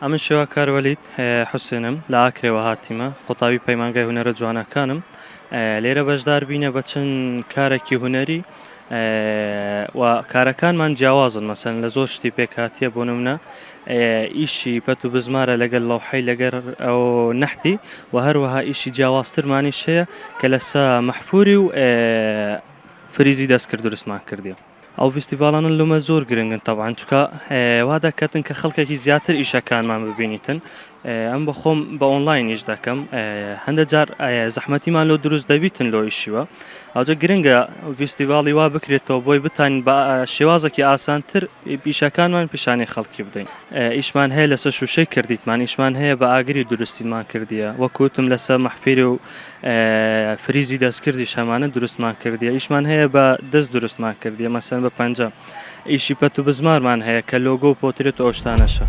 ئەمن شێوەکار وەلید حوسێنم، لە ئاکرێوە هاتیمە، قوتابی پەیمانگای هونەرە جوانەکانم. لێرە بەشدار بینە بە چەند کارێکی هونەری و کارەکانمان جیاوازن، مەسەن لە زۆر شتی پێکهاتیە، بۆ نمونە ئیشی پەت و بزمارە لەگەل لەوحەی لەگەر ئەو نەحتی و هەروەها ئیشی جیاوازترمانیش هەیە کە لەسە مەحفوری و فریزی دەستکرد دروستمان کردیە. ئەو ڤیستیڤاڵانە لۆمە زۆر گرنگن تەبعەن چونکە وا دەکەتن کە خەڵکێکی زیاتر ئیشەکانمان ببینیتن ئەم بە خۆم بە ئۆنلاین ئیش دەکەم هەندە جار زەحمەتیمان لۆ دروست دەبیتن لۆ ئیشیوە ئەوجە گرنگە ڤیستیڤاڵی وا بکرێتەوە بۆی بتانین بە شێوازێکی ئاسانتر ئیشەکانمان پیشانی خەڵکی بدەین ئیشمان هەیە لەسەر شوشەی کردیتمان ئیشمان هەیە بە ئاگری دروستیمان کردیە وەکوتم لەسەر مەحفیری و فریزی دەستکردیش هەمانە دروستمان کردیە ئیشمان هەیە بە دەست دروستمان کردیە مەسەن بە پەنجە ئیشی پەت و بزمارمان هەیە کە لۆگۆ و پۆترێت و ئەو شتانەشە.